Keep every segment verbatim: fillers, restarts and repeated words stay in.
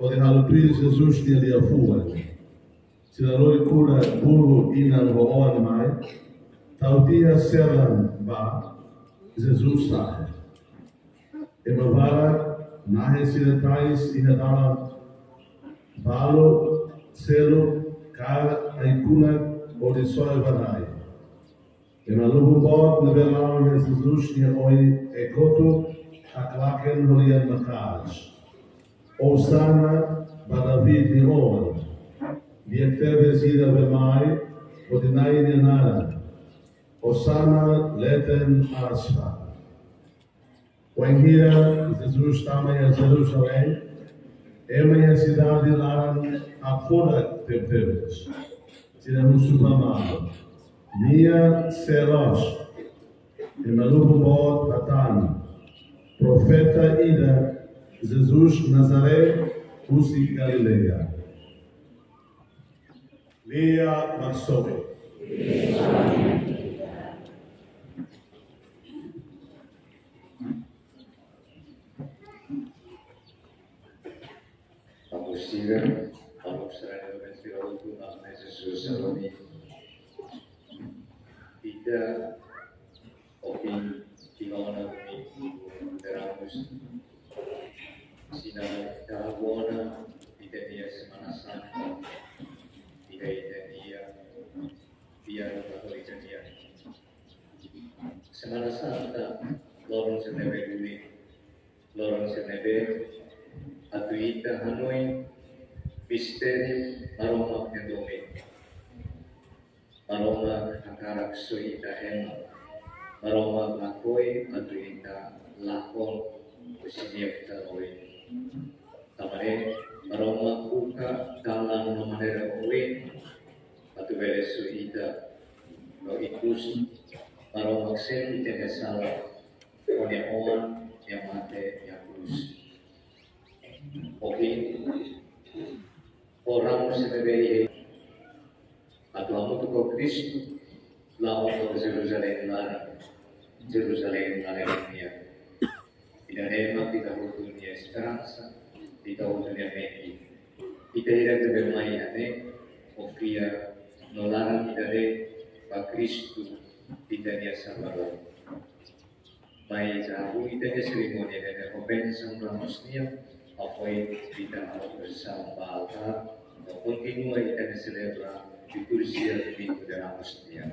hodi halo tuir Jesus nia liafuan. Sira lori kura bulu inan ho oan mai, tau tiha selan ba, Jesus sa'e. Ema barak nahe sira tais iha dalan, balu, seluk, ka ai-kunak hodi soe ba rai. Ema lubun boot ne'ebé la'o iha Jesus nia oin e kotuk, haklaken ho lian maka'as: Osana ba David nia oan. Di'ak tebes ida be mai hodi Na'i nia naran. Osana leten aas ba. Wainhira Jesus tama iha Jerusalém, ema iha sidade laran hakfodak tebetebes. Sira husu ba malu: Nia sé loos? Ema lubun boot hatán: Profeta ida, Jesus Nazaré, husi Galileia. Lia Maksobe. Vamos siga, vamos será el vencedor tu nombre Jesús Salomé. Ita ohin tiha ona domingu de Ramus. Sina ita bona ita-nia Semana Santa. Ita ita-nia biar Katolika nia Semana Santa, loron sira ne'ebé duni, loron sira ne'ebé atu ita hanoin mistériu Maromak nia domin. Maromak hakarak soi ita ema. Maromak lakohi atu ita lakon husi nia fita oin. Tanba ne'e Maromak buka dalan no maneira oin atu bele soi ita. No ikus Maromak selu ita-nia sala ho nia oan nia mate iha krús. Ohin, ho Ramus ne'ebé ita atu hamutuk ho Kristu la'o ba Jerusalém laran, Jerusalém laran nian. Ida-ne'e mak ita hotu nia esperansa, ita hotu nia mehi. Ita hirak ne'ebé mai iha ne'e, ho fiar no laran ida-ne'e ba Kristu, ita-nia Salvadór. Mai ita hahú ita-nia serimónia ne'e ho bensaun Ramus nian, hafoin ita halo prosisaun ba altár, no kontinua ita-nia selebra liturjia Domingu de Ramus nian.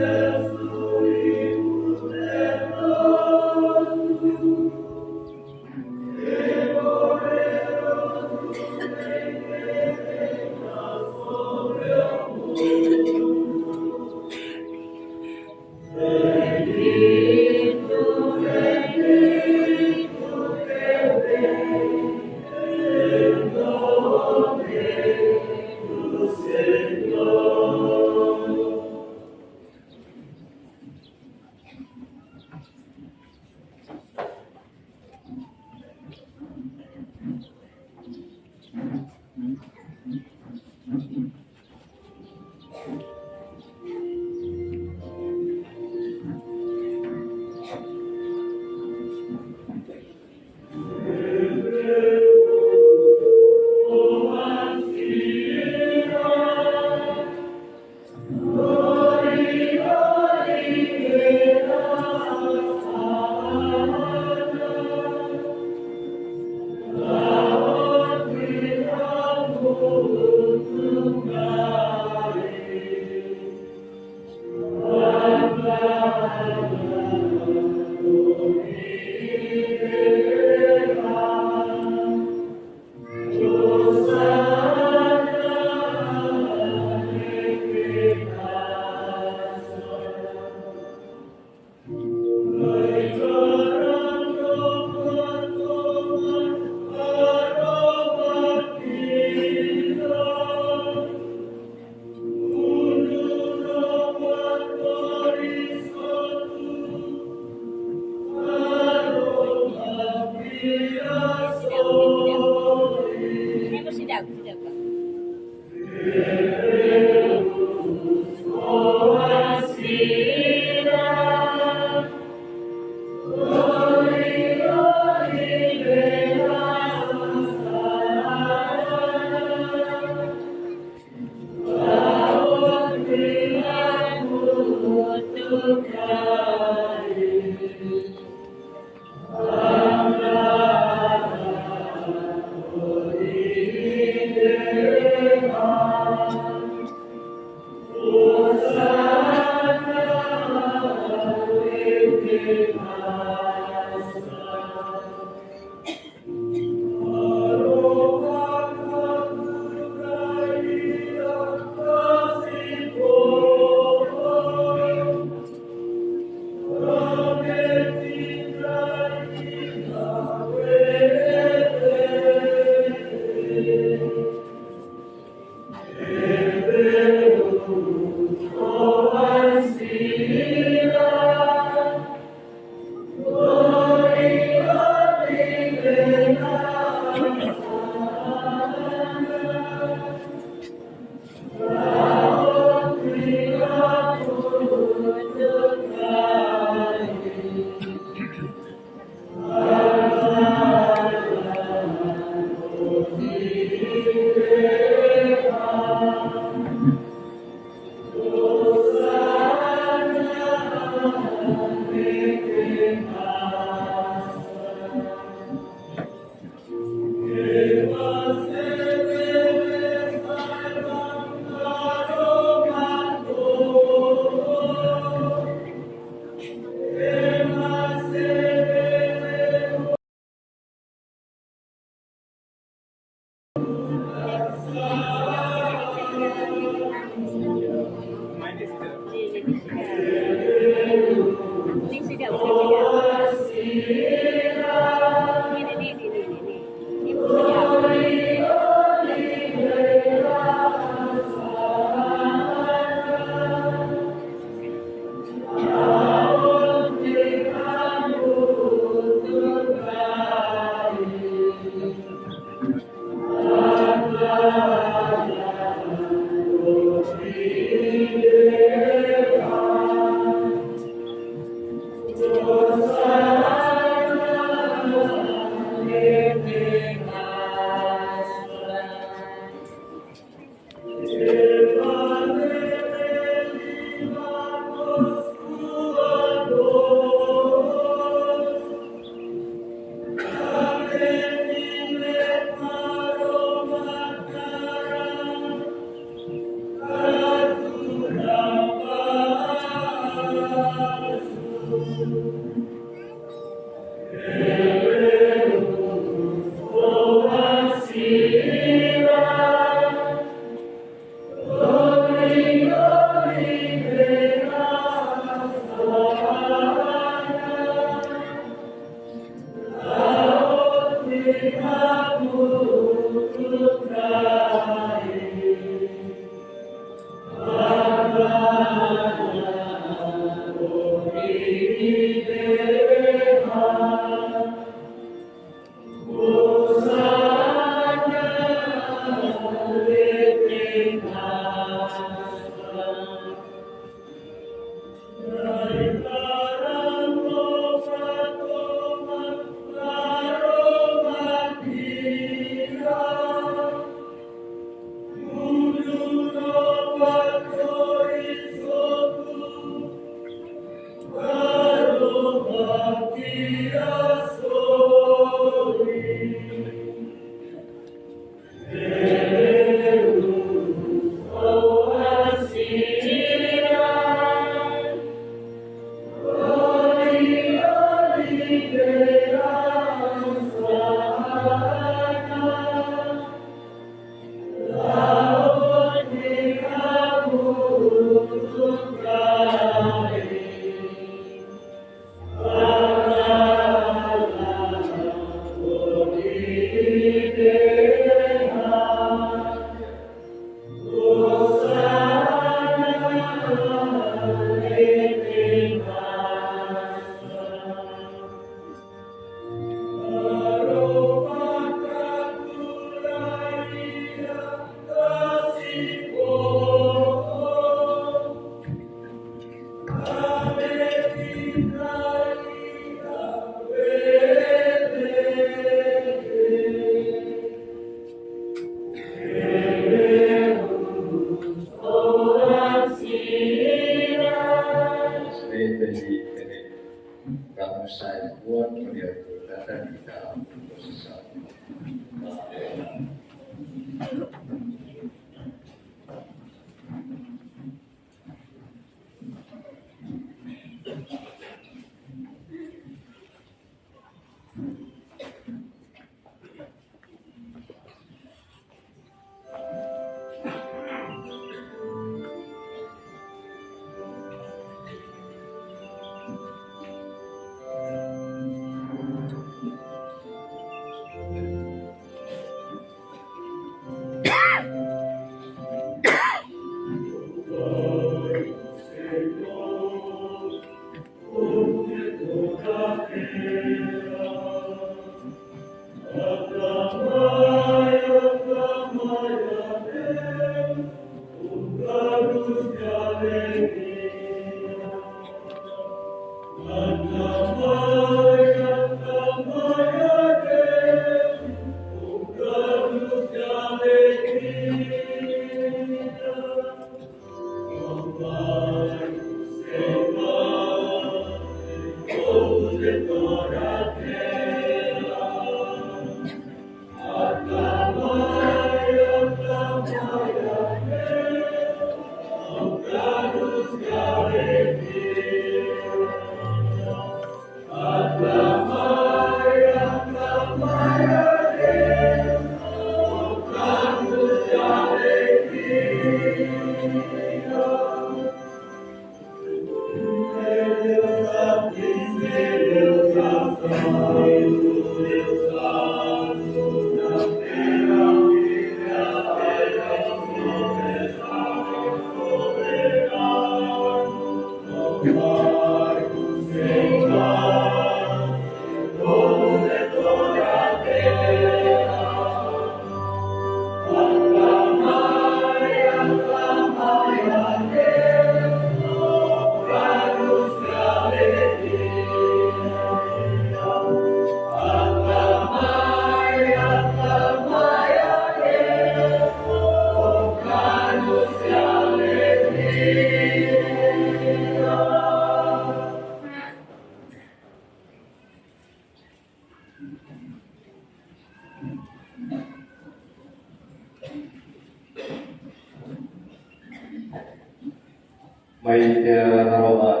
Mai ita haree Maromak.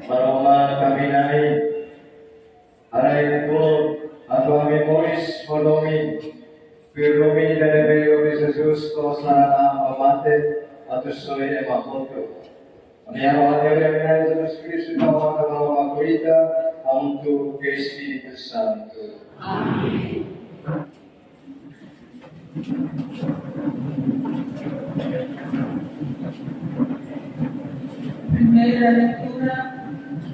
Maromak, ami-nia Na'i, haraik-Oan, atu ami moris ho domin, tuir domin ida ne'ebé Oan Jesus to'o sala ona ba mate, atu soi ema hotu. Ami harohan Na'i, ami-nia Na'i Jesus Kristu, Ita-Boot, Maromak ho Ita, hamutuk ho Espíritu Santu. Amen. Primeira leitura,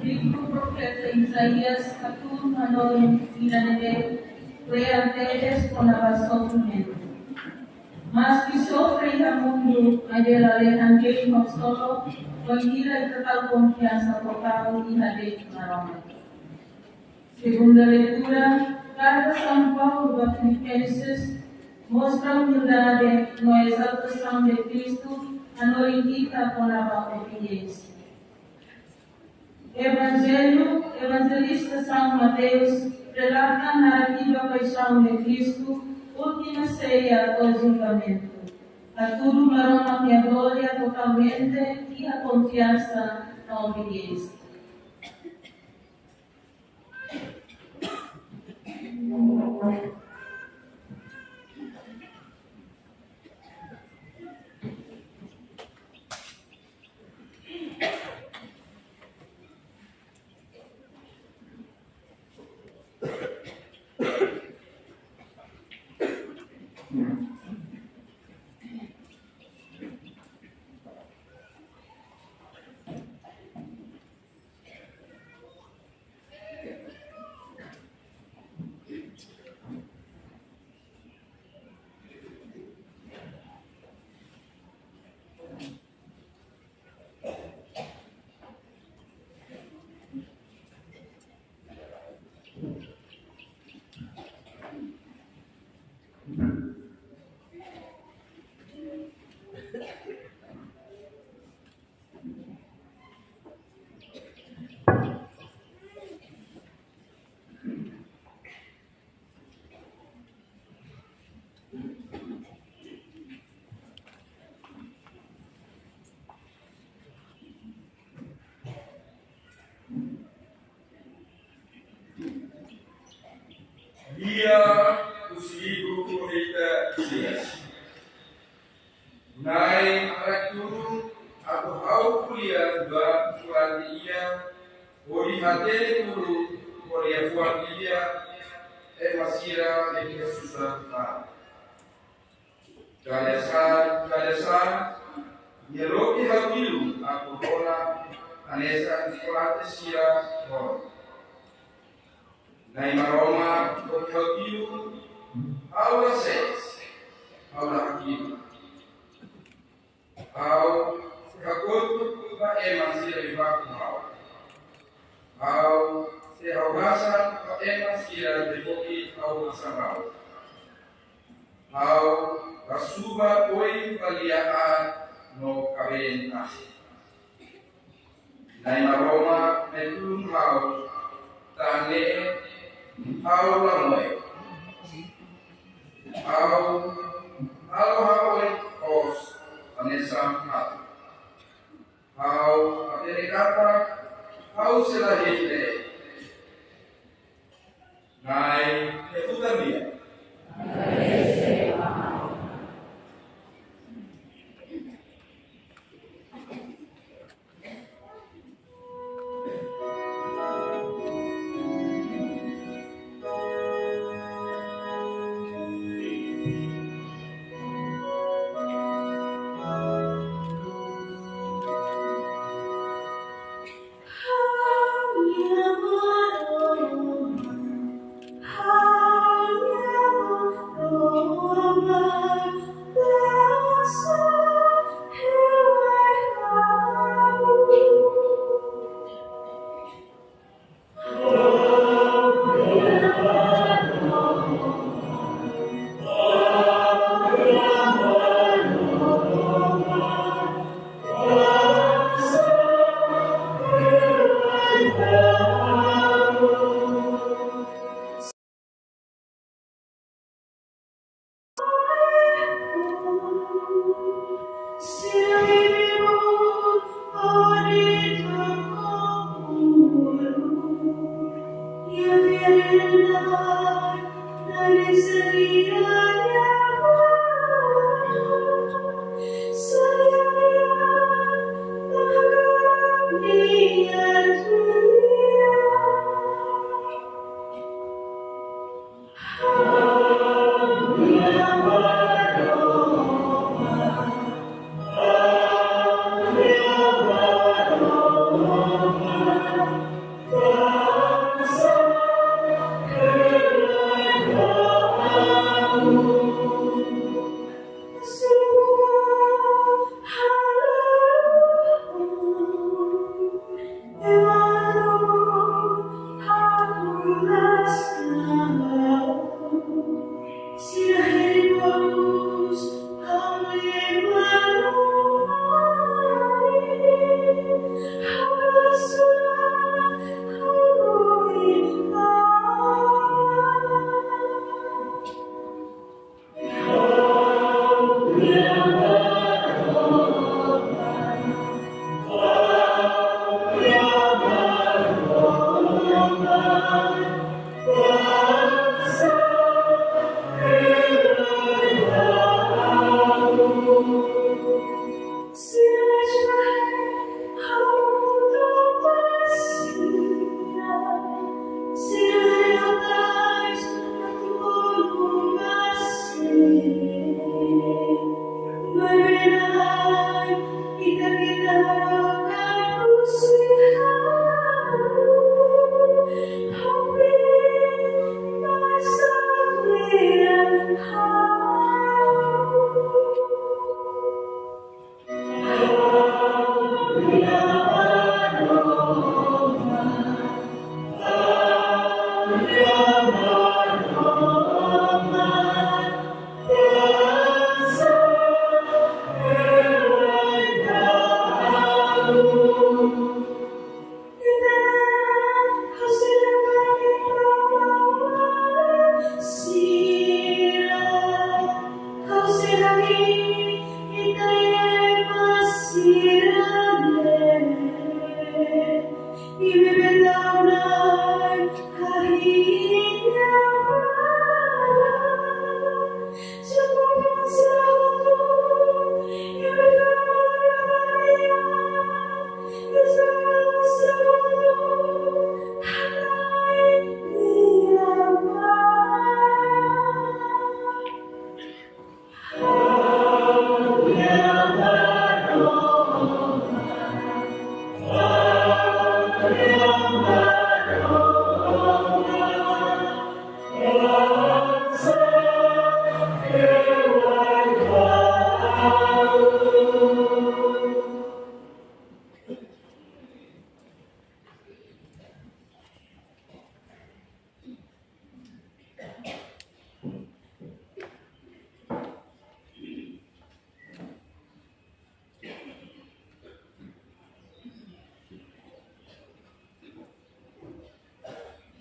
livru profeta Isaías, kapítulu hanoin, ida ne'ebé kle'an tebes kona-ba sofrimentu. Maski sofre iha mundu, maibé lalehan de'it ho solo, bainhira ita tau konfiansa totál iha de'it Maromak. Segunda leitura, karta São Paulo ba Filipenses, mostra umildade no ezaltasaun de Kristu, hanorin ita kona-ba obediénsia. Evanjellu, evanjelista São Mateus relata narrativa paixaun de Kristu, última seia ou julgamentu. Hatudu Maromak nia glória totalmente iha konfiansa no obediénsia. Lia husi livru profeta Isaías. Na'i haraik-tulun atu ha'u ko'alia ba surat ida, hodi hatene uluk ho liafuan ida, ema sira ne'ebé susar. Kalesan, kalesan, nia loke ha'u tilun atu rona hanesan chokolate sira rona. Na'i Maromak loke ha'u tilun, ha'u la sees, ha'u la hakilar. Ha'u sei hakotu ba ema sira ne'ebé baku ha'u. Ha'u sei ha'u hasan ba ema sira ne'ebé foki ha'u hasan ha'u. Ha'u la subar oin ba lia-aat no kabeen tasi. Na'i Maromak ne'e tulun ha'u, tan ne'e ha'u la moe. Ha'u halo ha'u-nia oin hanesan fatuk. Ha'u hatene katak ha'u sei la hi'it. Na'i, ne'e futar lia.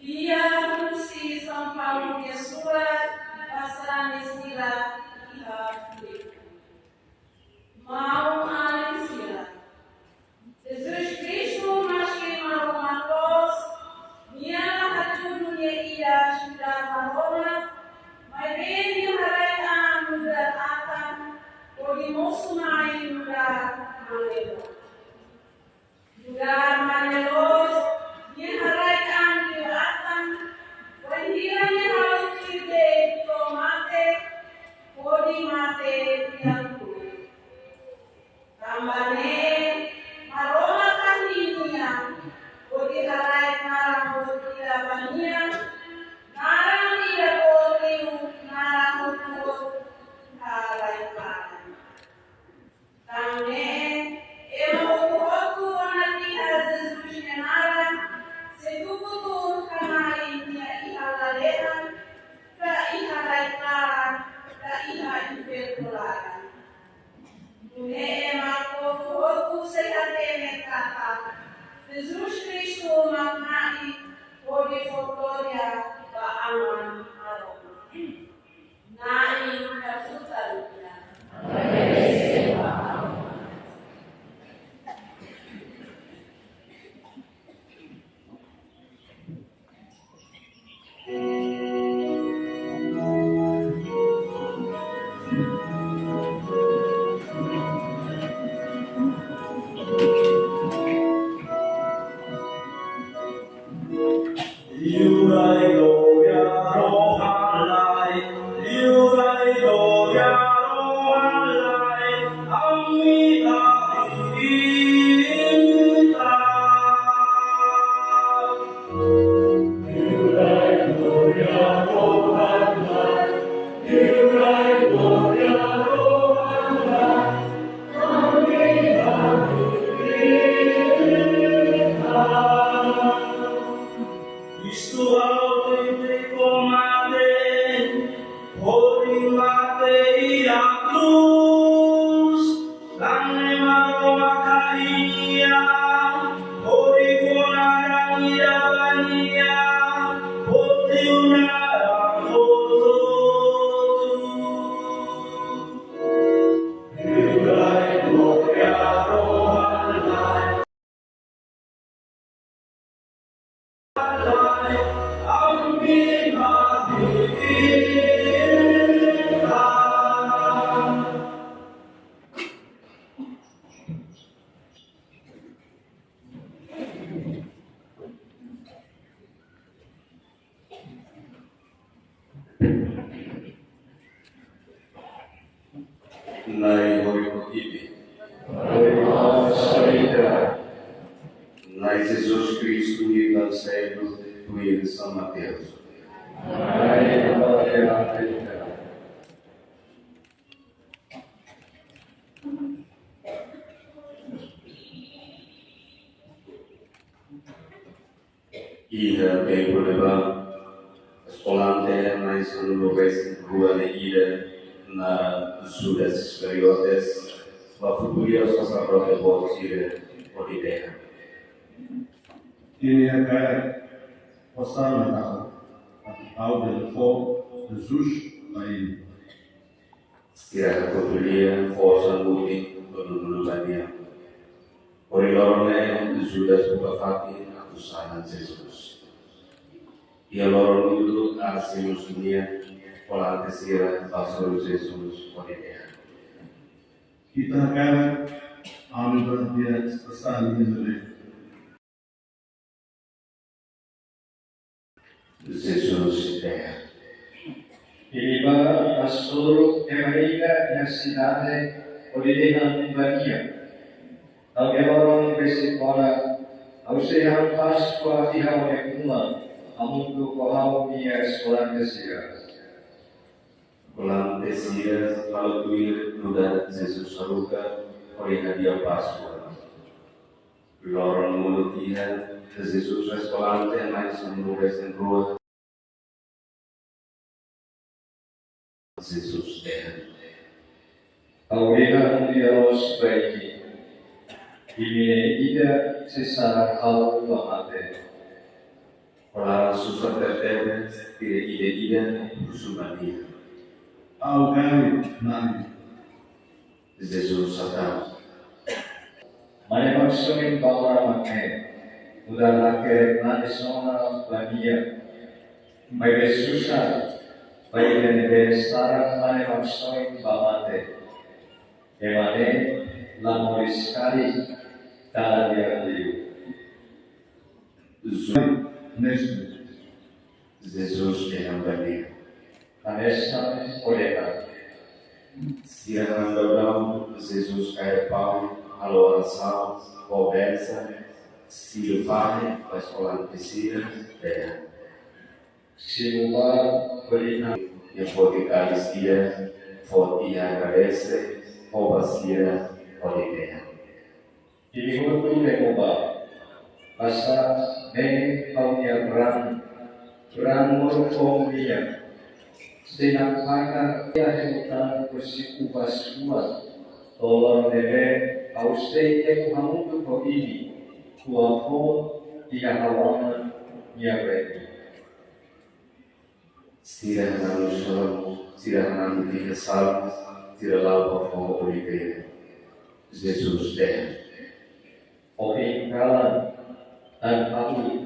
Lia husi São Paulo nia surat ba sarani sira iha Filipi. Maun-alin sira, Jesus Kristu maski Maromak loos, nia la hatudu nia ida sira Maromak, maibé nia haraik an nu'udar atan, hodi mosu mai nu'udar mane loos. Nu'udar mane loos, nia haraik an liu atan, wainhira nia halo tuir de'it to'o mate, hodi mate iha krús. Tanba ne'e, Maromak hahi'i nia, hodi haraik naran boot ida ba nia, naran ida boot liu naran hotu-hotu iha rai-laran. Tan ne'e, ema hotu-hotu rona tiha Jesus nia Liurai glória Rohan Lai, liurai glória Rohan Lai, ami-nia ita. Liurai glória Rohan Lai, liurai glória Rohan Lai, ami-nia ita. Kristu halo tuir komate, hodi mate iha krús, tan ne'e mak Roma kaingia, hodi fó naran ida ba nia, hodi naran hotu. Na'i, hori ho imi. Na'i Jesus Kristu, imi bá seluk tuir São Mateus. Iha tempu ne'ebá, eskolante na'in sanulu-resin-rua ida naran Judas Iskariotes, bá fó ko'alia saserdote boot sira hodi dehan: Imi hakarak fó sanan ha'u, atu ha'u bele fó Jesus ba imi. Sira ko'alia fó sanan mutin, tolu-nulu ba nia. Hori loron ne'e Judas buka fatin atu sanan Jesus. Iha loron ida, aas liu nian, eskolante sira bá hasoru Jesus hodi dehan: Ita hakarak ami-nia ita sanan ida. Jesus dehan: Imi bá hasoru ema ida iha sidade hodi dehan ba nia: Tau iha loron besik ona, ha'u sei han Páskua iha ó-nia uma, hamutuk ho ha'u-nia eskolante sira. Eskolante sira halo tuir nu'udar Jesus haruka hodi hadi'a Páskua. Loron uluk iha, Jesus ho eskolante na'in sanulu-resin-rua. Jesus dehan: Ha'u dehan duni loos ba imi, imi ne'e ida sei saran ha'u ba mate. Ho laran susar tebetebes, sira ida-idak husu ba nia: Ha'u karik, Na'i. Jesus hatán: Mane maksoin ba oan mak ne'e, nu'udar hakerek nanis ona ba nia. Maibé susar ba ida ne'ebé saran mane maksoin ba mate. Ema ne'e la moris karik dala di'ak liu. Ne'e, Jesus dehan ba nia: Hanesan ó dehan. Sira han daudaun, Jesus kaer paun, halo orasaun, fó bensa, sira fahe ba eskolante sira, dehan: Simu bá hodi han. Nia foti kális ida, foti, agradese, fó ba sira, hodi dehan: Imi hotu hemu bá, basá ne'e ha'u-nia raan, raan moruk-moruk nian. Sei naktakar iha hemu tan husi uvas-boot, to'o loron ne'ebé ha'u sei hemu hamutuk ho imi, kuak foun iha ha'u Aman nia reinu. Sira hananu salmu, sira hananu tiha salmu, sira la'o bá foho Oliveira. Jesus dehan: Ohin kalan, tan ha'u,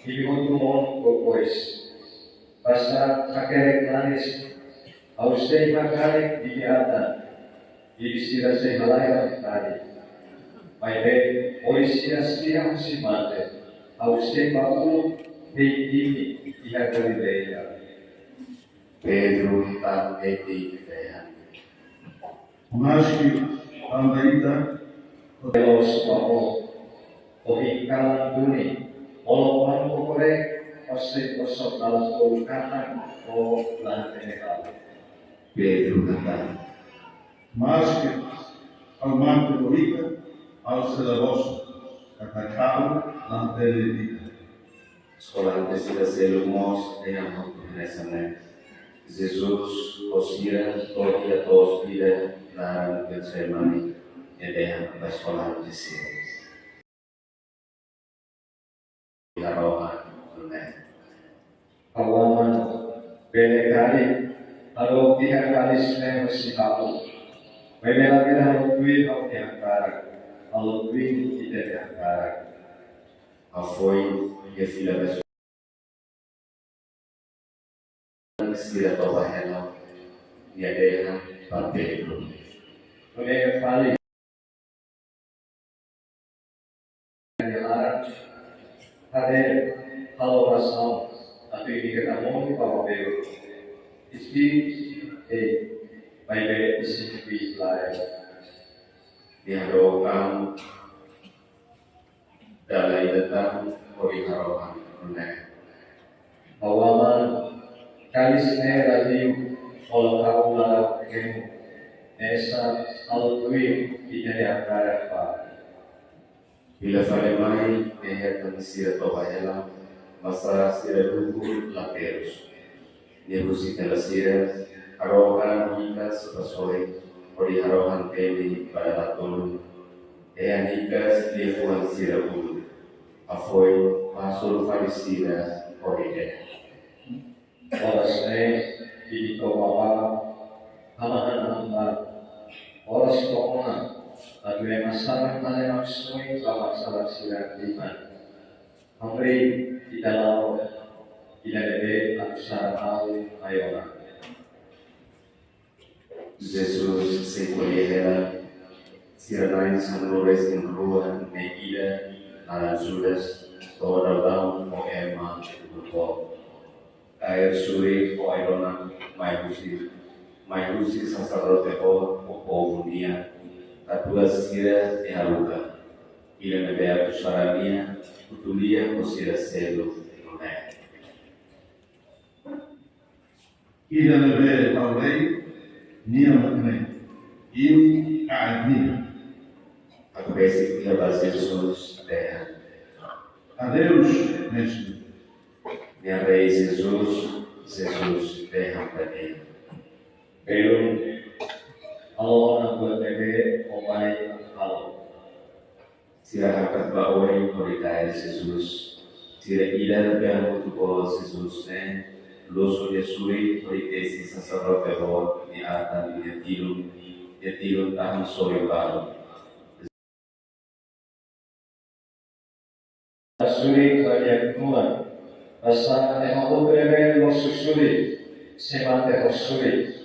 imi hotu monu kokois. Basá hakerek nanis, ha'u sei hakerek imi-atan, imi sira sei halai ba karik. Maibé, ohin sira siha husi mate, ha'u sei bá uluk de'it imi iha Galileia. Pedro hetan de'it dehan: Maski tanba ita, Deus Bapa, ohin kalan duni, halo pang kokorek, ohin oso kala tou katan, ó la hatene ha'u. Pedro hatán: Maski ha'u mate ho ita, ha'u sei la loos, katak ha'u la hatene ita. Eskolante sira seluk mós dehan hanesan ne'e. Jesus ho sira to'o iha to'os ida naran Getsemane, no dehan ba eskolante sira: Harohan, no dehan: Ó Aman, bele karik hadook tiha kalis ne'e husi ha'u. Maibé labele halo tuir ha'u-nia hakarak, halo tuir Ita-nia hakarak. Hafoin nia fila ba sira toba hela, nia dehan ba Pedro: Nune'e fali nia laran, ha'u halo orasaun atu imi keta monu ba Pedro. Espíritu, ei, maibé isin-pit lae. Nia hadook an dala ida tan hodi harohan, no dehan: Ó Aman, kalis ne'e la liu, maibé ha'u la la'o kemu, maibé halo tuir Ita-nia hakarak bá. Fila fali mai, nia hetan sira toba hela, maibé sira dukur la terus. Nia husik hela sira, harohan hikas ba sorin, hodi harohan temi ba dala tolu. Dehan hikas liafuan sira uluk. Hafoin bá hasoru fali sira hodi dehan: Oras ne'e, imi toba bá, hamahan an bá. Oras to'o ona, atu ema sira mane maksoi ba masalah sira liman. Hamriik ita la'o, ida-ne'ebé atu sara ha'u mai ona. Jesus sei ko'alia hela, sira na'in sanulu-resin-rua ne'e ida naran Judas, to'o daudaun ho ema uluk. Kaer suri ho ai-donan mai husi, mai husi saserdote boot ho povu nian, katuas sira ne'e haruka. Ida-ne'ebé atu sara nia, kutulia ho sira seluk, no dehan: Ida-ne'ebé ha'u lei, nia mak ne'e. Imi kaer nia. Atu besik nia ba Jesus, dehan: Adeus, Mestre. Nia haree Jesus, Jesus dehan ba nia: Belun, halo ona buat ne'ebé ó mai atu halo. Sira hakat ba oin hodi kaer Jesus. Sira ida-ne'ebé hamutuk ho Jesus ne'e, losu nia suri hodi tesi saserdote boot nia atan nia tilun, nia tilun tahan sorin balu. Suri ba nia knuas, basá ema hotu ne'ebé losu suri, sei mate ho suri.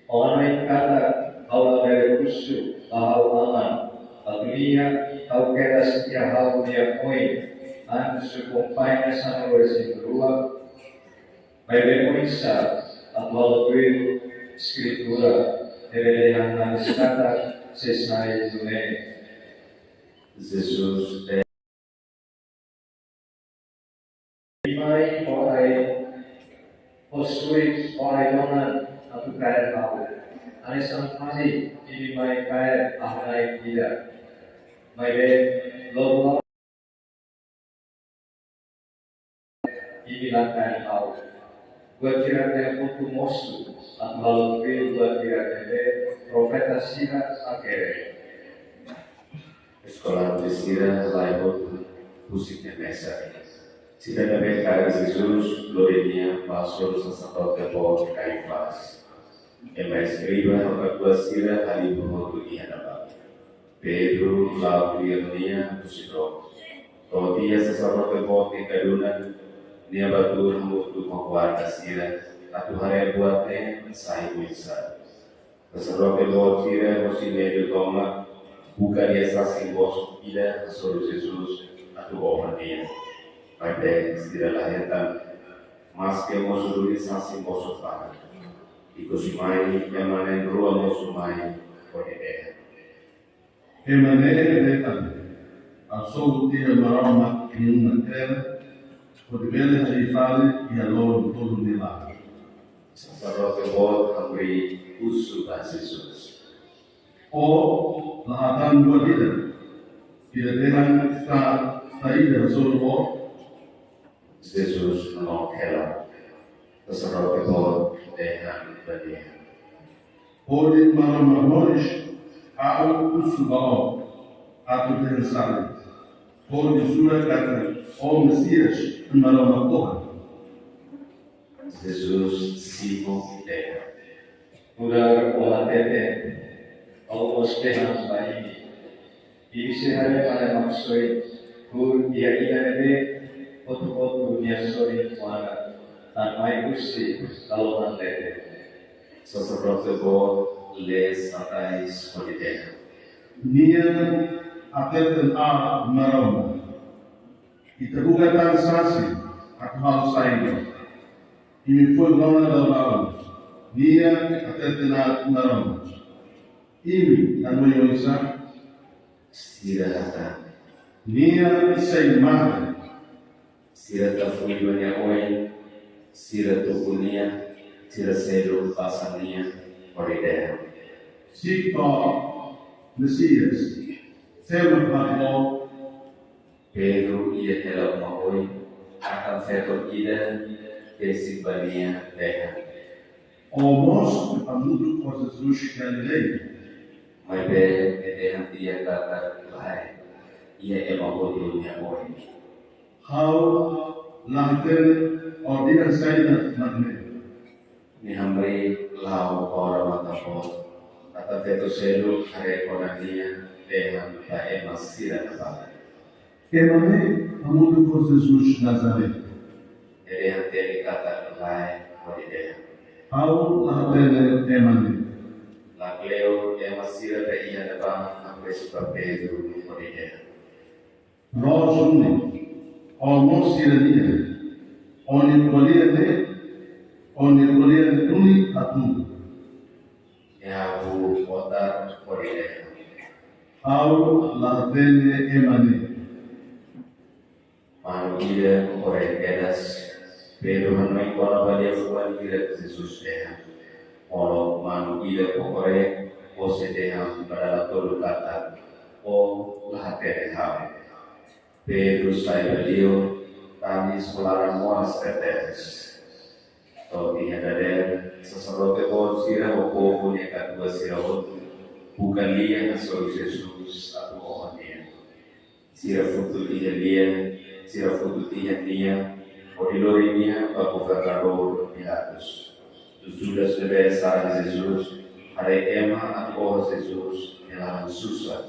Ó hanoin katak ha'u labele husu ba ha'u-nia Aman, atu nia hau kedas iha ha'u-nia oin, an sukun pájina sanulu-resin-rua, maibé oinsá atu halo tuir Eskritura ne'ebé dehan nanis katak sei sai nune'e? Jesus dehan: Imi mai ho ai, ho suri ho ai-donan atu kaer ha'u. Hanesan fali imi mai kaer ha'u-nia ida. Maibé loron imi la kaer ha'u. Buat hirak ne'e hotu mosu atu halo tuir buat hirak ne'ebé profeta sira hakerek. Eskolante sira halai hotu husik nia mesak. Sira ne'ebé kaer Jesus lori nia ba hasoru saserdote boot Kaifás. Ema eskriba no katuas sira halibur hotu iha ne'ebá. Pedro la'o tuir nia husi dook. To'o tiha saserdote boot nia kadunan, nia bá tuur hamutuk ho guarda sira, atu haree buat ne'e sai oinsá. Saserdote boot sira hosi medu tomak buka lia sasin bosok ida hasoru Jesus atu oho nia. Maibé sira la hetan. Maske mosu duni sasin mosu para. Ikus mai ema na'in-rua mosu mai hodi dehan: Ema ne'e dehan: Ha'u sobu tiha Maromak nia uma tebes, hodi bele harii fali iha loron tolu nia laran. Saserdote boot hamriik husu ba Jesus: Ó la hatán buat ida? Ida dehan saida hasoru ó? Jesus nonook hela. Saserdote boot dehan ba nia: Hodi Maromak moris, ha'u husu ba ó atu dehan saida? Hodi jura katak ó Mesias, Maromak oan? Jesus simu dehan: Nu'udar ó hatete, ha'u mós dehan ba imi, imi sei haree mane Maksoin, hodi iha ida-ne'ebé hotu-hotu nia sorin kuana tan mai husi lalohan leten. Saserdote boot lee satais hodi dehan: Nia hateten Aat Maromak. Ita buka tan sasin atu halo saida? Imi foin rona daudaun, nia hateten Aat Maromak. Imi hanoin oinsá? Sira hatán: Nia sei mate. Sira tafui ba nia oin, sira tuku nia, sira seluk basa nia, hodi dehan: Se ó Mesias, sé mak mate ó? Pedro iha hela uma oin, hatán feto ida besik ba nia dehan: Ó mós hamutuk ho Jesus Galileia. Maibé nia dehan tiha katak lae, iha ema hotu nia oin. Ha'u la hatene ó dehan saida mak ne'e. Nia hamriik la'o kora matan-boot. Hatán feto seluk haree kona nia, dehan ba ema sira nafatin: Ema ne'e hamutuk ho Jesus Nazaré. Nia dehan tiha katak lae, hodi dehan: Ha'u la hatene ema ne'e. Lakleur ema sira be iha ne'ebá hamriik ba Pedro hodi dehan: Loos duni, ó mós sira-nian. Ó-nia ko'alia ne'e, ó-nia ko'alia ne'e duni atu. Nia hahú botar hodi dehan: Ha'u la hatene ema ne'e. Manu ida kokorek kedas. Pedro hanoin kona-ba liafuan hirak Jesus dehan. Manu ida kokorek, bose dehan ba dala tolu katak: Ó la hatene ha'u. Pedro sai ba liur, tanis ho laran moras tebes. To'o iha dadeer, saserdote boot sira ho povu nia katuas sira hotu buka lia hasoru Jesus atu oho nia. Sira futu tiha lia, sira futu tiha nia, hodi lori nia ba governadór Pilatus. Judas ne'ebé saran Jesus, haree ema atu oho Jesus, nia laran susar.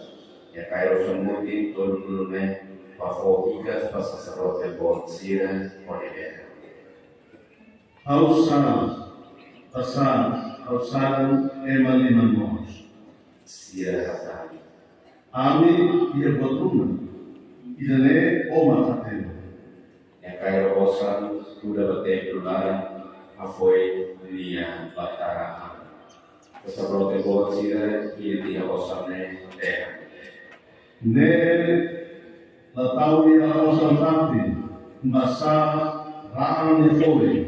Nia kaer osan mutin tolu-nulu ne'e, ba fó hikas ba saserdote boot sira, hodi dehan: Ha'u sa'e, ha'u sa'e, ha'u sa'e ema liman moos. Sira hatán: Ami iha buat ruma, ida-ne'e ó mak hatene. Nia kaer osan, kuda ba templu laran, hafoin nia ba tara an. Saserdote boot sira hili tiha osan ne'e, dehan: Ne'e la tau iha osan fatin, maibé raan nia folin.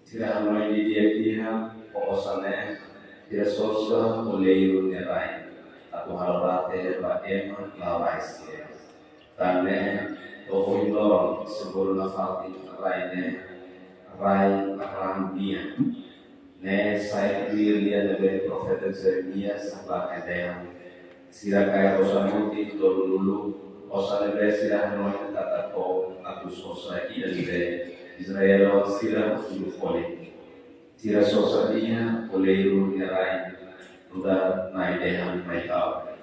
Sira hanoin didi'ak tiha ho osan ne'e, sira sosa ho leiru nia rai, atu halo rate ba ema la'o rai sira. Tan ne'e, to'o ohin loron, seguru nafatin rai ne'e rai raan nian. Ne'e sai tuir lia ne'ebé profeta Jeremias hatán dehan: Sira kaer osan mutin tolu-nulu, osan ne'ebé sira hanoin katak to'o atu sosa ida-ne'ebé Israel sira uluk folin. Sira sosa tiha ho leiru nia rai, nu'udar Na'i dehan mai ha'u.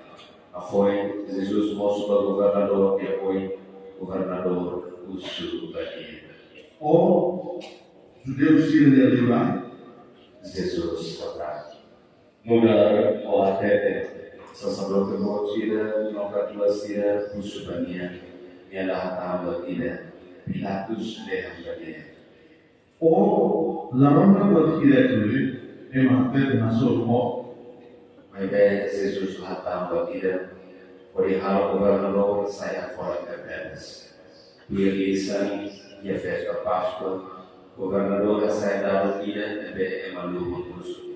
Hafoin Jesus mosu ba governadór nia oin, governadór husu ba nia: Ó judeu sira-nia liurai? Jesus hatán: Nu'udar ó hatete. Saserdote boot sira no katuas sira husu ba nia, nia la hatán buat ida. Pilatus dehan ba nia: Ó la rona buat ida ne'ebé ema hatete hasoru ó? Maibé Jesus hatán buat ida hodi halo governadór sai hafodak tebes. Tuir lisan iha festa Páskua, governadór hasai dadus ida ne'ebé ema lubun husu.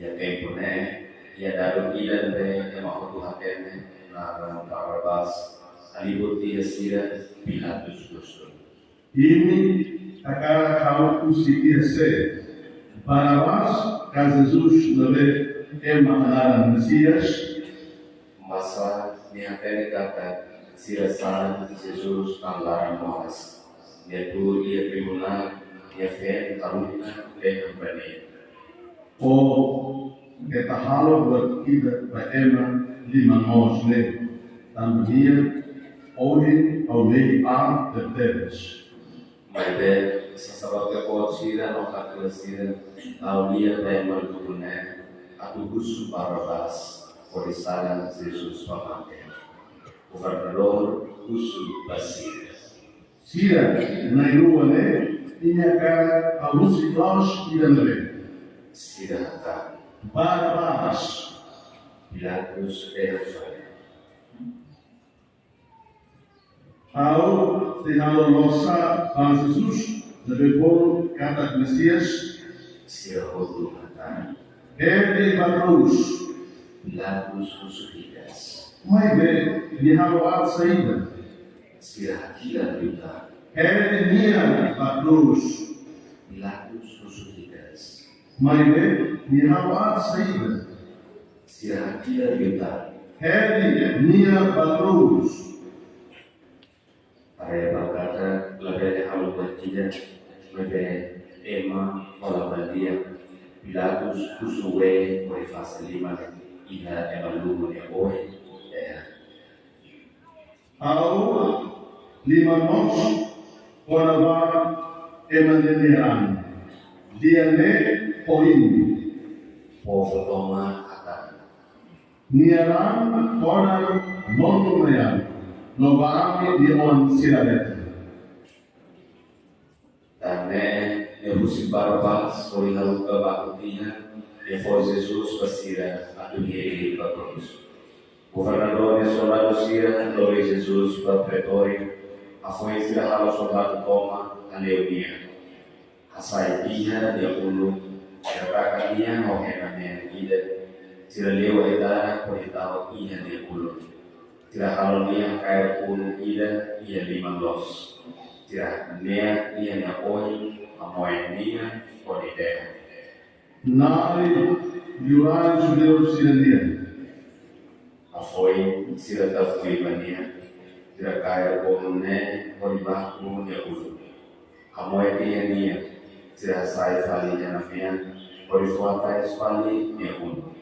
Iha tempu ne'e, iha dadus ida ne'ebé ema hotu hatene, naran Barrabás, halibur tiha sira, Pilatus husu. Imi hakarak ha'u husi tiha sé? Barrabás ka Jesus ne'ebé ema hanaran Mesias? Masa nia hatene katak sira sala Jesus tan laran moras. Nia tuur iha tribunál, nia feen haruka dehan ba nia: Ó keta halo buat ida ba ema liman moos ne'e. Tanba nia, ohin ha'u mehi an tebetebes. Maibé saserdote boot sira no katuas sira la'o lia ba ema lubun ne'e atu husu Barrabás, hodi sala Jesus ba mate. Governadór husu ba sira: Sira na'in-rua ne'e, imi hakarak ha'u husi klaus ida ne'ebé? Sira hatán: Barrabás. Pilatus dehan fali: Ha'u sei halo loos sá ba Jesus ne'ebé bolu katak Mesias? Sira hotu hatán: Hedi ba klaus. Pilatus husu hikas: Maibé nia halo aat saida? Sira hakilar liután: Hedi nia ba klaus. Pilatus husu hikas: Maibé nia halo aat saida? Sira hakilar liután: Hedi nia ba klaus. Haree ba katak labele halo buat ida, maibé ema hola ba lia, Pilatus husu wein hodi fase liman iha ema lubun nia oin, dehan: Ha'u liman moos kona-ba ema nia nia raan. Lia ne'e ho imi. Povu tomak hatán: Nia raan kona-ba nonu maian, no ba ami nia oan sira leten. Tan ne'e, nia husik Barrabás hodi haruka baku tiha, nia fó Jesus ba sira atu hedi ba klaus. Governadór nia soldadu sira lori Jesus ba pretóriu, hafoin sira halo soldadu tomak hale'u nia. Hasai tiha nia ulun, sira taka nia ho hena-neen ida, sira leu ai-tarak hodi tau iha nia ulun. Sira halo nia kaer unu ida iha liman loos. Sira haneak iha nia oin, hamoe nia hodi dehan: Na'in liurai judeu sira-nian. Hafoin sira tafui ba nia, sira kaer unu ne'e hodi baku nia ulun. Hamoe tiha nia, sira hasai fali hena-neen, hodi fó hatais fali nia ulun.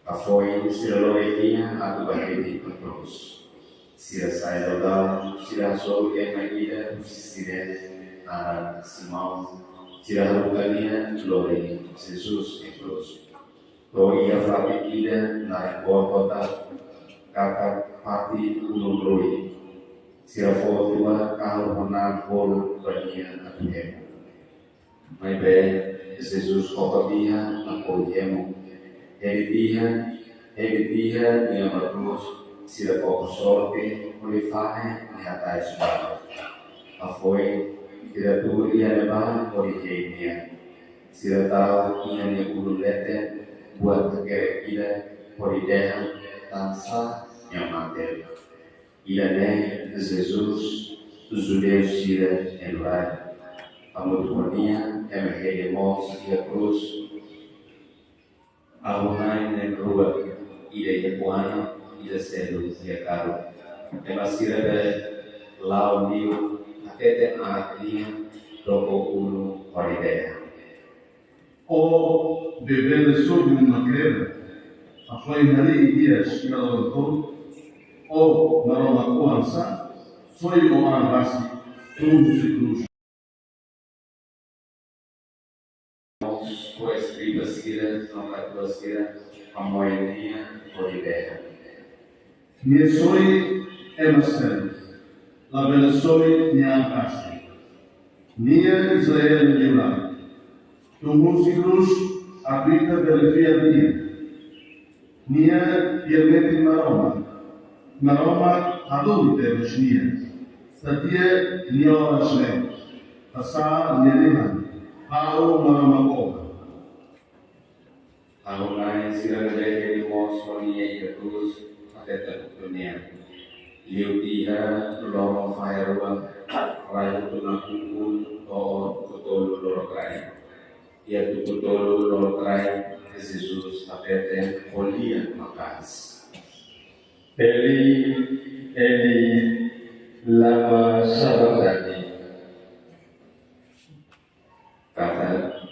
Hafoin sira lori nia atu ba hedi ba klaus. Sira sai daudaun, sira hasoru ema ida husi Sirene, naran Simão, sira haruka nia lori Jesus iha klaus. To'o iha fatin ida naran Gólgota, katak fatin ulun-ruin. Sira fó tua kahur ho na'an bolu ba nia atu hemu. Maibé Jesus koko tiha, lakohi hemu. Hedi tiha, hedi tiha nia ba klaus, sira koko sorte hodi fahe nia hatais barak. Hafoin sira tuur iha ne'ebá hodi hein nia. Sira tau iha nia ulun leten buat hakerek ida hodi dehan tansá nia mate. Ida-ne'e Jesus, judeu sira-nia Liurai. Hamutuk ho nia ema hedi moos iha klaus. Ha'u na'in na'in-rua, ida iha kuandu, ida seluk iha karuk. Ema sira be la'o liu, hatete aat nia, doko ulun hodi dehan: Ó be bele sobu uma-kreda, hafoin harii di'ak iha loroloron, ó Maromak oan sá, soi ó an rasik, tun husi klaus. Ho eskriba sira no katuas sira, hamoe nia hodi dehan: Nia soi ema seluk, labele soi nia an rasik. Nia Israel nia liurai. Tun husi krús, atu ita bele fiar Nia. Nia fiar metin Maromak. Maromak hadomi tebes nia. Sadia nia oras ne'e. Hasa'e nia dehan. Ha'u Maromak oan. Ha'u Na'i sira ne'ebé hedi moos ho Nia iha krús, hateten hotu Nia. Liu tiha loron fahe rua, rai hotu nakukun to'o tuku tolu lorokraik. Iha tuku tolu lorokraik, Jesus hatete ho lian maka'as: Eli, Eli, lama sabachthani? Katak,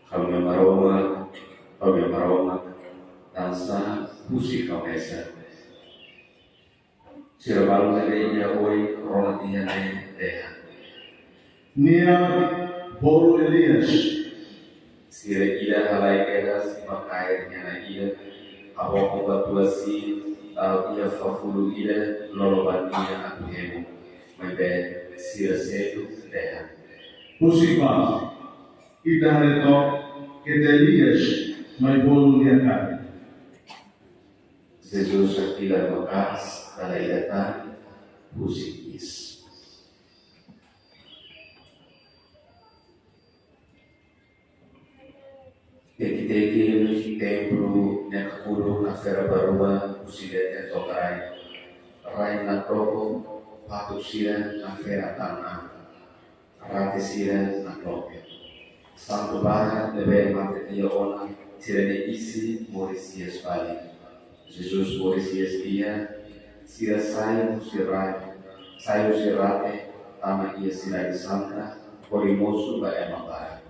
ha'u-nia Maromak, ha'u-nia Maromak, tansá husik ha'u mesak? Sira balu ne'ebé iha oin rona tiha ne'e dehan: Nia bolu Elias. Sira ida halai kedas, bá kaer iha na'in ida, habokon ba tua-siin, tau iha fafulu ida, lolo ba nia atu hemu. Maibé sira seluk dehan: Husik bá, ita haree took ketak Elias mai bolu nia kaben. Jesus hakilar maka'as, dala ida tan, husik iis. Teki-teki templu ne'e nakukun kafera ba rua, husi leten to'o kraik. Rai nakro'o, fatuk sira kafera tan an. Rate sira nakloke. Santu barak ne'ebé mate tiha ona, sira-nia isin moris hi'as fali. Jesus moris hi'as tiha, sira sai husi rai, sai husi rate, tama iha sidade santa, hodi mosu ba ema barak.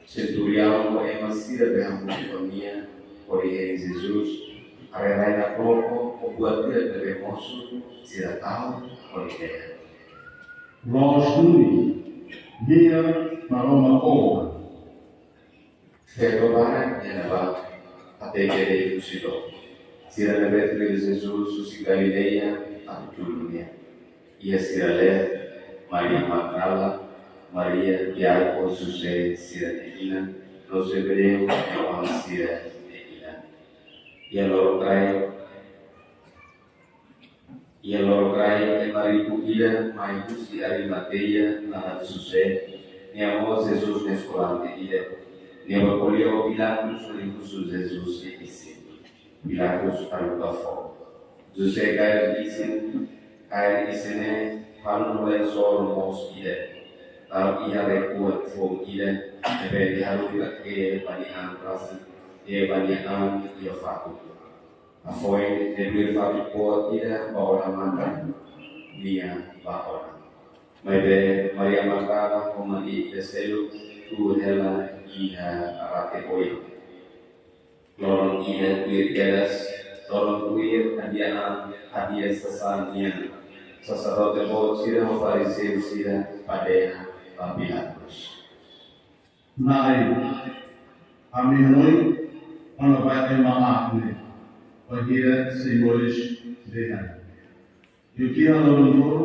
Senturiaun ho ema sira be hamutuk ho nia, hodi hein Jesus, haree rai nakro'o, ho buat hirak ne'ebé mosu, sira tau, hodi dehan: Loos duni, Nia Maromak oan. Feto barak nia ne'ebá, hateke de'it husi dook. Sira ne'ebé tuir Jesus husi Galileia, atu tulun Nia. Iha sira leet, Maria Magdala, Maria, Tiago, José, sira-nia inan, no Zebedeu nia oan sira-nia inan. Iha lorokraik, iha lorokraik ema riku ida mai husi Arimateia, naran José, nia mós Jesus nia eskolante ida. Nia bá ko'alia ho Pilatus hodi husu Jesus nia isin. Pilatus haruka foun. José kaer isin, kaer isin ne'e, falun ho lensol moos ida. Tau iha rekuat foun ida, ne'ebé diharuka kee ba nia an rasik, kee ba nia an iha fatuk. Hafoin ne'e tuir fatuk boot ida ba ona matan, nia bá ona. Maibé Maria Magdala ho mane ida seluk tuur hela iha rate oin. Loron ida tuir kedas, loron tuir hadi'a an, hadi'a sasán nian, saserdote boot sira ho fariseu sira bá dehan ba Pilatus: Na'i, ami hanoin Ona bá ema aat ne'e, bainhira sei moris dehan: Liu tiha loron tolu,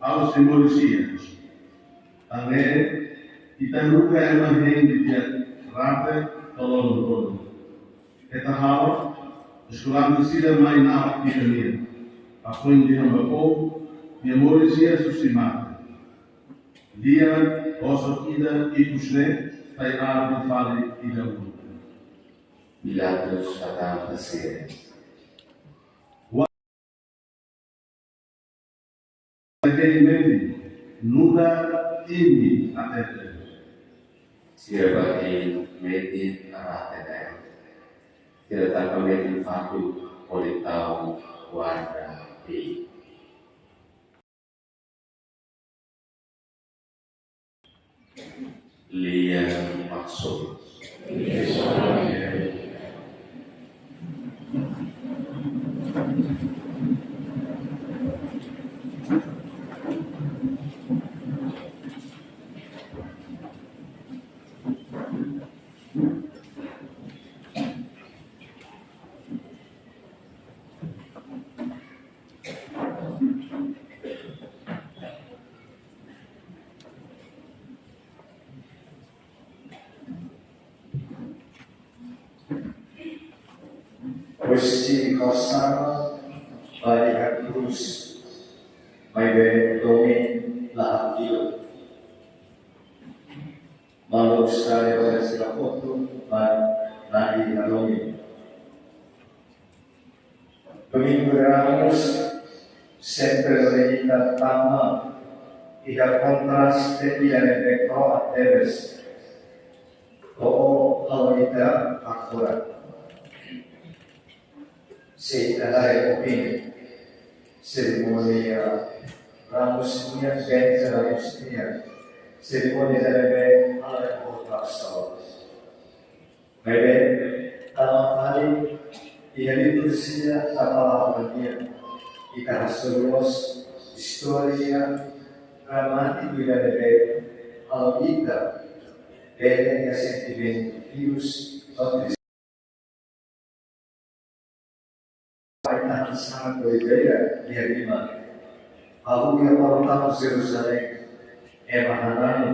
ha'u sei moris hi'as. Tan ne'e, ita haruka ema hein tiha iha rate to'o loron tolu. Keta halo, eskolante sira mai na'ok tiha nia. Hafoin dehan ba povu, nia moris hi'as husi mate. Lia, oso ida ikus ne'e, sai aat fali ida uluk. Pilatus hatán ba sira: Hein metin, nu'udar imi hatete. Sira bá hein metin rate ne'e. Sira taka metin fatuk hodi tau warda hein. Lia Maksobu. Husi Hosana ba iha krús, maibé domin la hakilar. Maluk sira, ha'u hakarak foti ba nadi hadomi. Domingu Ramus sempre lori ita tama iha kontraste ida ne'ebé kro'at tebes. To'o halo ita hakfodak. Se ita haree ohin, serimónia Ramus nian, bensa Ramus nian, serimónia ida ne'ebé halo importansa. Maibé, tama fali iha liturjia Palavra nian, ita hasoru mós istória dramátiku ida ne'ebé halo ita bele iha sentimentu fiu no triste. Ita hanesan Oliveira nia rima. Hahú iha portaun Jerusalém, ema hananu.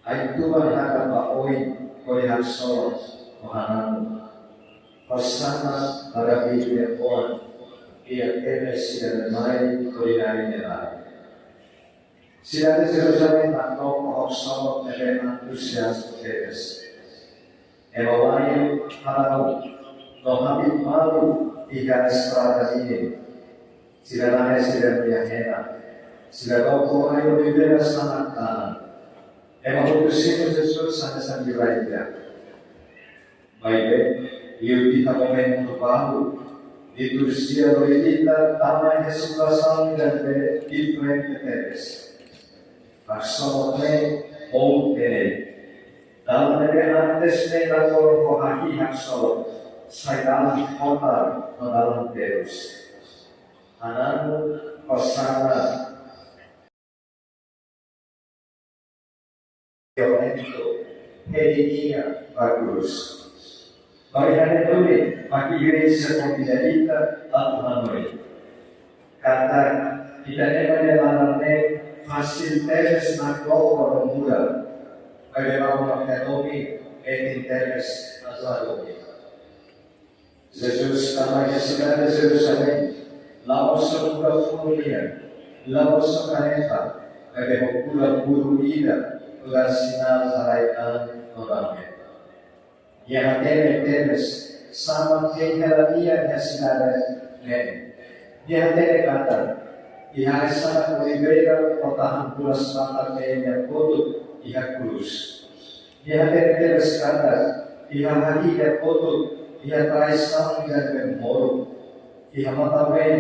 Ai-tuan hakat ba oin, hodi haksolok no hananu. Hosana ba David nia oan, iha tebes sira mai hodi nari nia laran. Sidade Jerusalém nakdoko ho haksolok ne'ebé antuziazmu tebes. Ema wa'in harauk no habit malu iha estrada ninin. Sira nahe sira-nia hena. Sira doko ai-olivera sanak dalan. Ema hotu simu Jesus hanesan rai ida. Maibé, liu iha momentu balu, liturjia lori ita tama iha situasaun ida ne'ebé diferente tebes. Haksolok ne'e boot tebes. Dalan ne'ebé antes ne'e nakdoko ho hahi'i haksolok, sai dalan kotar no dalan terus. Hananu, Hosana. Hedi nia ba krús. Bainhira ne'e duni, mak igreja konvida ita atu hanoin katak ita-nia laran ne'e fasil tebes nakdoko ho muda. Maibé Maromak nia domin metin tebes atu hadomi. Jesus tama iha sidade Jerusalém, la'ós ho kuda funu nian, la'ós ho karreta, maibé ho kuda buru ida, nu'udar sinál haraik-an no dame. Nia hatene tebes saida mak hein hela nia iha sidade ne'e. Nia hatene katak iha ai-sanak oliveira ho tahan buras matan-been nia kotu iha krús. Nia hatene tebes katak iha hahi'i nia kotu, iha traisaun ida ne'ebé moruk, iha matan-been,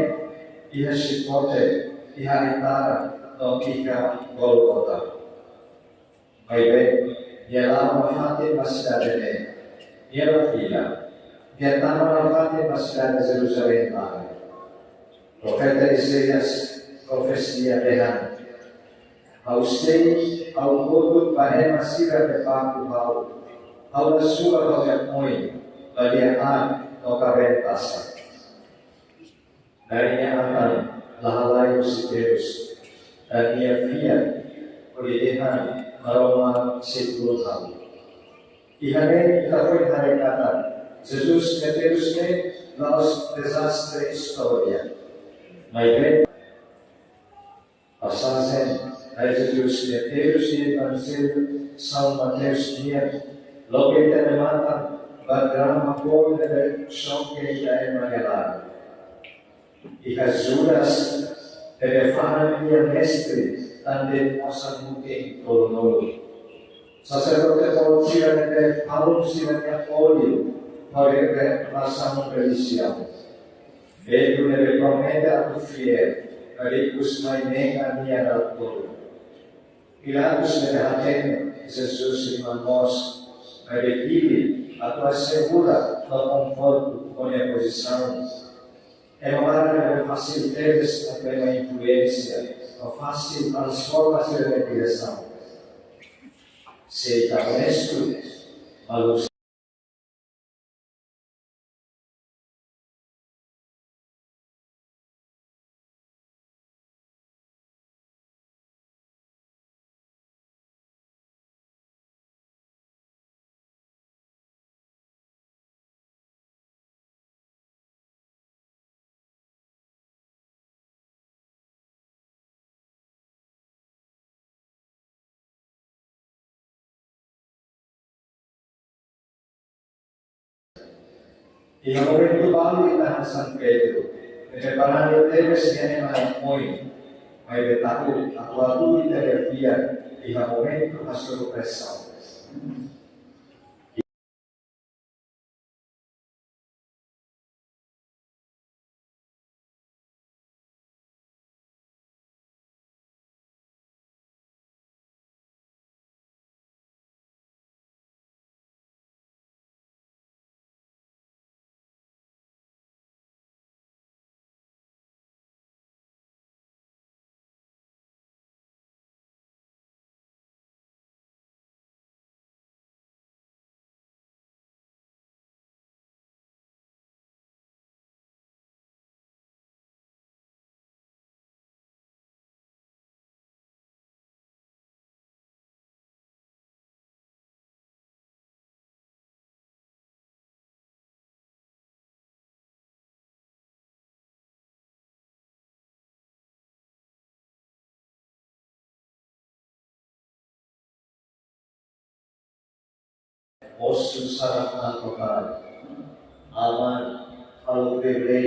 iha xikote, iha ai-tara, no iha Gólgota. Maibé, nia la'o nafatin ba sidade ne'e. Nia la fila. Nia tama nafatin ba sidade Jerusalém laran. Profeta Isaías profesia dehan: Ha'u sei, ha'u kotuk ba ema sira ne'ebé baku ha'u. Ha'u la subar ha'u-nia oin ba lia-aat no kabeen tasak. Na'in-nia atan la halai husi terus, no nia fiar hodi dehan: Maromak sei tulun ha'u. Iha ne'e ita foin haree katak Jesus nia terus ne'e la'ós dezastre istória. Maibé, pasajen Na'i Jesus nia terus iha Evanjellu São Mateus nian, loke ita-nia matan ba drama boot ne'ebé xoke ita ema nia laran. Iha Judas, ne'ebé fa'an nia Mestre tan de'it osan mutin tolunulu. Saserdote boot sira ne'ebé falun sira-nia ódiu ba re-, re-, nasaun relijiaun. Pedro ne'ebé promete atu fiél, maibé ikus mai nega nia na'in-tolu. Pilatus ne'ebé hatene Jesus nia irmaun moos, maibé hili atu asegura no konfortu ho nia pozisaun. Ema barak ne'ebé fasil tebes atu ema influénsia, no fasil transforma sira-nia diresaun. Se ita onestu, maluk Iha momentu balu ita hanesan Pedro, ne'ebé barani tebes iha ema oin, maibé ta'uk atu hatudu ita-nia fiar iha momentu hasoru presaun. Mosu sarak atu hal. Aman, halo bebé.